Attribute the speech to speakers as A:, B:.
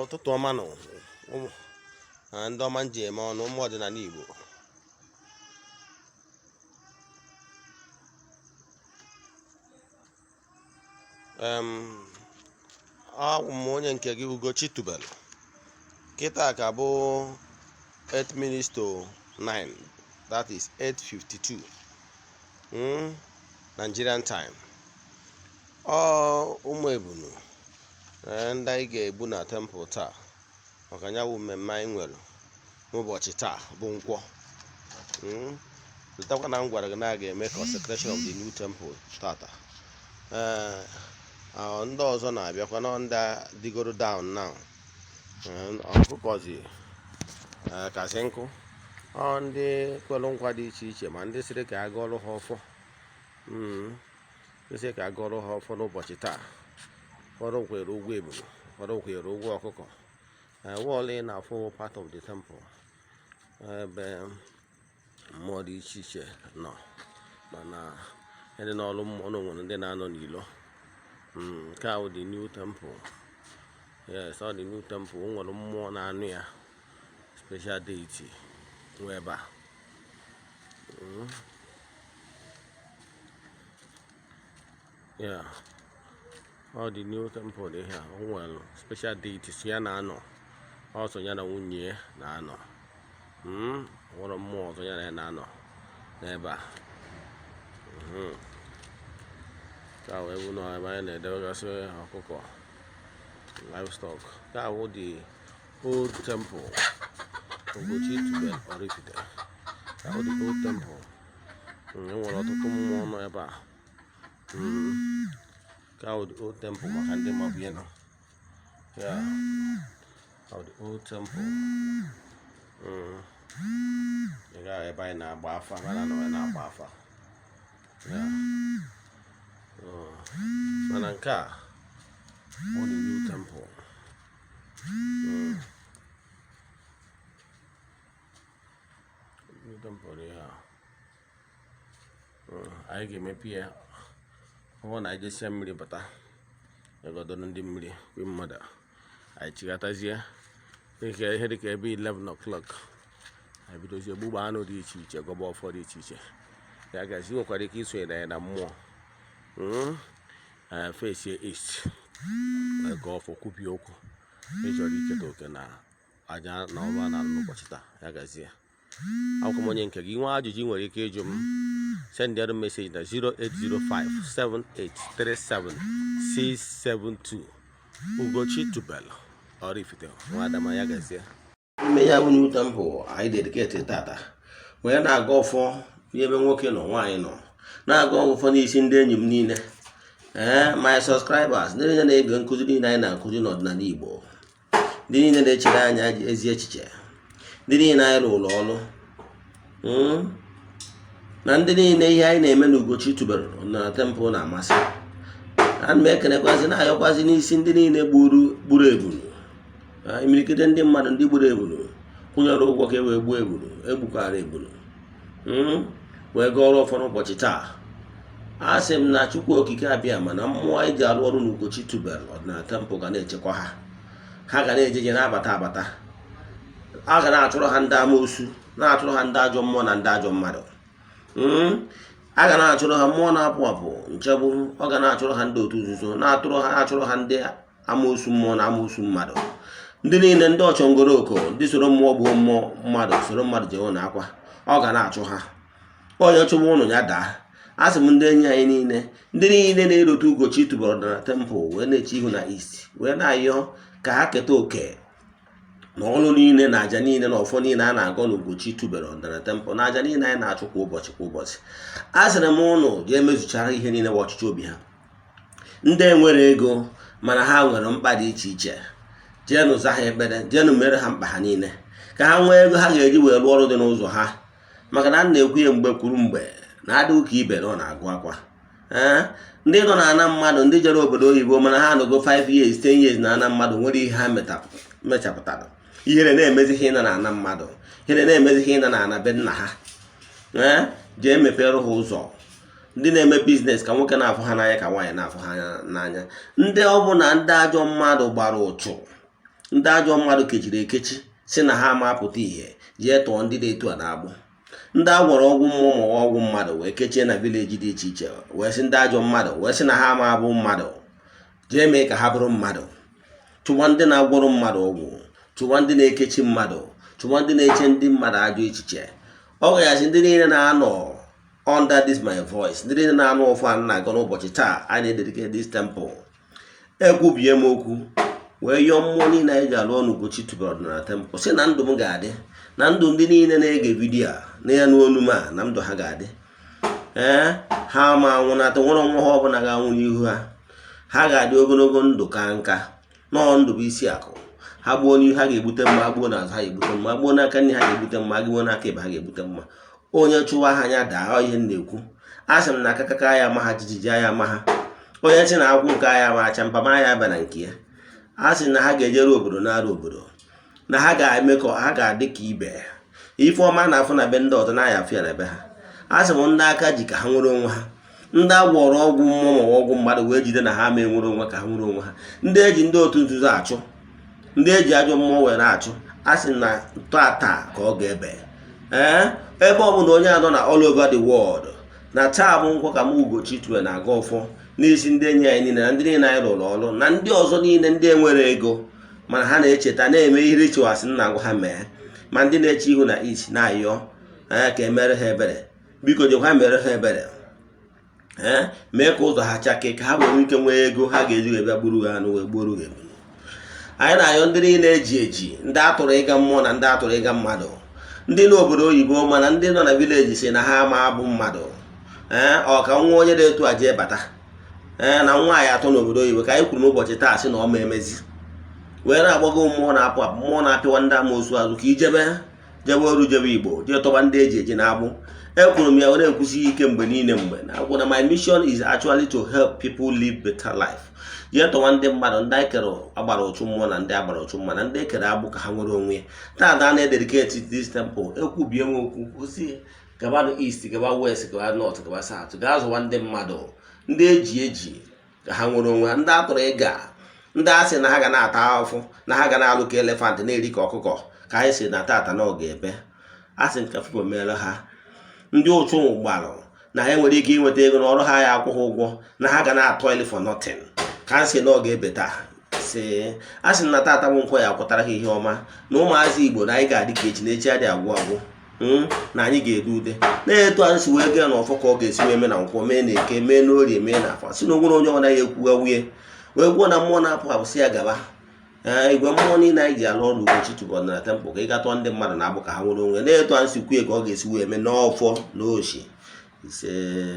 A: Ụtụtụ ọma nụ, ndị ọma m ji eme ọnụ, ụmụ ọdịnala Igbo. Abụ m onye nke gị, Ugochi Tubelu. Kịta ka bụ 8 minutes to 9, that is 8:52 Nigerian time. Ọ ụmụ ebunu, ndị anyị ga-egbu na temple taa maka ya bụ mmemme anyị nwere n'ụbọchị taa bụ Nkwọ. Chetakwa na m gwara gị na a ga-eme consecration of the new temple tata. Ee, ndị ọzọ na-abịakwa na ndị dịgoro down now. Ọkụkọzi kasị nkụ, ọ ndị kwelu nkwa dị iche iche, ma ndị sịrị ka a gọọrọ ha ọfọ, ndị sịrị ka a gọọrọ ha ọfọ n'ụbọchị taa. Ụfọdụ kwere ụgwọ ebulu, ụfọdụ kwere ụgwọ ọkụkọ. Wall ị na-afụ part of the temple ebe mmụọ dị iche iche nọ, mana ndị n'ọrụ mmụọ na onwere ndị na-anọ n'ilo. Nke a bụ the new temple. Yes, ọ the new temple. O nwere mmụọ na-anụ ya, special deity nwe ebe a. Yeah, ọ the new temple dị ihe a. O nwere special deity so ya na-anọ, ọ so ya na nwunye ya na-anọ. Nwere mmụọ ọzọ ya na ya na-anọ n'ebe a. Nke a wee bụ na ebe anyị na-edebegasị ọkụkọ, livestock. Nke a bụ the old temple, Ugochi Tubelu Oraifite. Nke a bụ the old temple. E nwere ọtụtụ mmụọ nọ ebe a. Nke a bụ the old temple maka ndị mabụ ya nọ. Yeah, ọ the old temple. Ị gaa ebe anyị na-agba afa, ebe a na-anọ na-agba afa. Yeah. Mana nke a ọ the new temple. New temple dị ihe a. Anyị ga-emepe ya ọ bụrụ na anyị jesia mmiri bata, egodoro ndị mmiri kwe mmadụ, anyị chighatazie dịka ihe dịka ebe 11 o'clock, anyị bidozie gbugba anụ dị iche iche, gọba ọfọ dị iche iche. Ya gazi. Nwekwara ike isonye anyị na mmụọ, fesie east, wee gọọ ọfọ, kwubie okwu ị chọrọ iketa oke na aja na ọrụ a na-arụ n'ụbọchị taa. Ya gazie. Akwụkwọ m onye nke gị nwee ajụjụ ị nwere ike ịjụ m, send your message na 08057837672. Ugochi Tubelu Oraifite, nwa Adama. Ya gazie. Ime ya bụ new temple anyị dedicate tata, wee na-aga ọfọ n'ebe nwoke nọ, nwaanyị nọ, na-aga ọfọ n'isi ndị enyi m niile, ee, my subscribers, ndị niile na-ege nkụzi niile anyị na-akụzi n'ọdịnala Igbo, ndị niile na-echere anya ezi echiche, ndị niile anyị rụrụ ọrụ, na ndị niile ihe anyị na-eme n'Ugochi Tubelu na temple na-amasị. Ana m ekenekwazi, na-ayọkwazi n'isi ndị niile gburu gburu ebulu, imirikite ndị mmadụ ndị gburu ebulu, kwụnyere ụgwọ ka e wee gbuo ebulu, egbukwara ebulu, wee gaa ọrụ ọfọ n'ụbọchị taa. A sị m na Chukwu Okike abịa ma na mmụọ anyị ji arụ ọrụ n'Ugochi Tubelu ọdịnala temple ga na-echekwa ha. Ha ga na-ejeje na-abata abata. A ga na-achụrụ ha ndị amoosu, na-achụrụ ha ndị ajọ mmụọ na ndị ajọ mmadụ. A ga na-achụrụ ha mmụọ na-apụ apụ nchegbu. Ọ ga na-achụrụ ha ndị otu nzuzo, na-atụrụ ha, na-achụrụ ha ndị amoosu mmụọ na amoosu mmadụ, ndị niile, ndị ọchọngoroko, ndị soro mmụọ gbuo mmụọ mmadụ, soro mmadụ jewe na akwa. Ọ ga na-achụ ha. Onye chụba ụnụ ya daa. A sị m ndị enyi anyị niile, ndị niile na-erote Ugochi Tubelu na temple, wee na-eche ihu na east, wee na-ayọ ka ha keta oke na ọrụ niile na aja niile na ọfọ niile a na-agọ na Ugochi Tubelu ọdịnala temple, na aja niile anyị na-achụ kwa ụbọchị kwa ụbọchị. A sịrị m ụnụ jee mezuchara ihe niile bụ ọchịchị obi ha. Ndị enwere ego mana ha nwere mkpa dị iche iche, jeenụ za ha ekpere, jeenụ mere ha mkpa ha niile ka ha nwee ego ha ga-eji wee rụọ ọrụ dị n'ụzọ ha, maka na a na-ekwu ya mgbe kwuru mgbe na adịghị ka ibe na ọ na-agụ akwa. Ee, ndị nọ na ana mmadụ, ndị jere obodo oyibo mana ha anọgo 5 years, 10 years na ana mmadụ, nwere ihe ha mechapụtara. Ihere na-emezi ha ịna na ana mmadụ, ihere na-emezi ha ịna na ana be nna ha. Ee, jee mepere ha ụzọ. Ndị na-eme business, ka nwoke na-afụ ha n'anya, ka nwaanyị na-afụ ha n'anya. Ndị ọ bụ na ndị ajọ mmadụ gbara ụchụ. Ndị ajọ mmadụ kechiri ekechi si na ha ama apụta ìhè, jee tụọ ndị dị etu a na-agbụ. Ndị a gwọrọ ọgwụ mmụọ ma ọgwụ mmadụ wee kechie na village dị iche iche, wee sị ndị ajọ mmadụ wee sị na ha ama abụ mmadụ, jee mee ka ha bụrụ mmadụ. Chụwa ndị na-agwọrọ mmadụ ọgwụ, chụwa ndị na-ekechi mmadụ, chụwa ndị na-eche ndị mmadụ ajọ echiche. Ọ gaghasị ndị niile na-anọ under this my voice, ndị niile na-anụ ọfụ a na-agọ n'ụbọchị taa anyị na-ededicate this temple. Ekwubie m okwu wee yọọ mmụọ niile anyị ji alụ ọnụ Ugochi Tubelu Ọdịnala Temple, sị na ndụ m ga-adị, na ndụ ndị niile na-ege video a na ya n'olu m a, na ndụ ha ga-adị. Ee, ha ma anwụnata nwere onwe ha ọbụla ga-anwụ n'ihu ha. Ha ga-adị ogologo ndụ ka nka nọọ. Ndụ bụ isi akụ. Ha gbuo n'ihu, ha ga-egbute mma. Ha gbuo n'azụ, ha ga-egbute mma. Ha gbuo n'aka nne, ha ga-egbute mma. Ha gbuo n'aka ebe, ha ga-egbute mma. Onye chụwa ha anya daa. Ihe m na-ekwu, a sị m na akakaka ya ama ha, jijiji ya ama ha. Onye sị na akwụ nke anya ma acha mpama ya aba na nke ya. A sị na ha ga-ejere obodo na-arụ obodo, na ha ga-eme ka ha ga-adị ka ibe. Ife ọma na-afụ na be ndị ọzọ na-aya afụ ya na be ha. A sị m ndị aka ji ka ha nwere onwe ha, ndị agwọrọ ọgwụ mmụọ ma ọgwụ mmadụ wee jide na ha ma enwere onwe, ka ha nwere onwe ha. Ndị eji ndị otu nzuzo achụ, ndị eji ajọ mmụọ wee na-achụ, a sị na tata ka ọ ga-ebe. Ee, ebe ọ bụla onye anọ na all over the world, na taa bụ nkwọ ka m Ugochi Tubelu na-aga ọfọ n'isi ndị enyi anyị niile na ndị niile anyị rụrụ ọrụ na ndị ọzọ niile, ndị enwere ego mana ha na-echeta na-eme ihe rituals nna agwa ha mee, ma ndị na-eche ihu na east na-ayọ ee ka emere ha ebere. Biko jekwa mere ha ebere, ee, mee ka ụzọ ha chakee, ka ha nwere ike nwee ego ha ga-eji wee bịa gburu ha anụ wee gbuoro ha ebulu. Anyị na-ayọ ndị niile eji eji, ndị atụrụ ịga mmụọ na ndị atụrụ ịga mmadụ, ndị n'obodo oyibo mana ndị nọ na village si na ha ama abụ mmadụ. Ee, ọ ka nwa onye dị etu a jee bata, ee, na nwaanyị atọ n'obodo oyibo, ka anyị kwuru n'ụbọchị taa sị na ọ ma emezi wee na-agbago mmụọ na-apụ apụ, mmụọ na-apịwa ndị amoosu azụ, ka ijebe jebe ọrụ, jebe Igbo, jee tọba ndị eji eji na-agbụ. Ekwuru m ya were ekwusi ike mgbe niile mgbe na akwụ na my mission is actually to help people live better life. Jee tọwa ndị mmadụ, ndị anyị kere agbara ụchụ mmụọ na ndị agbara ụchụ mma na ndị ekere agbụ, ka ha nwere onwe ya. Taa na-ededicate this temple, ekwubie m okwu kwụsị, gaba east, gaba west, gaba north, gaba south, gaa zụwa ndị mmadụ, ndị eji eji, ka ha nwere onwe ha, ndị atụrụ ịga, ndị a sị na ha ga na-ata ahụhụ, na ha ga na-alụ ka elephant, na-eri ka ọkụkọ, ka anyị si na tata na ọ ga-ebe. A sị nka fipụ meere ha. Ndị ụchụ gbalụ na ha nwere ike inweta ego n'ọrụ ha ya akwụ ha ụgwọ, na ha ga na-atọ for nothing, ka a sị na ọ ga-ebe taa. Sị a sị na tata bụ nkwọ ya akwụtara ha ihe ọma, na ụmụazị Igbo na anyị ga-adị ka echi, na echi adị agwụ agwụ, na anyị ga-ede ude na-etu anyị si wee gaa n'ọfọ, ka ọ ga-esi wee mee na nkwọ, mee na eke, mee na orie, mee na afọ. Sị na onwere onye ọbụla ya ekwugha nwunye wee gwuo na mmụọ na-apụ apụ, sị ya gaba. Ee, igwe mmụọ niile anyị ji alụ ọrụ Ugochi Tubelu Ọdịnala Temple, ka ị gatụọ ndị mmadụ na-agbụ ka ha nwere onwe na-etu anyị si kwue, ka ọ ga-esi wee mee n'ọfọ na oshi. Ise.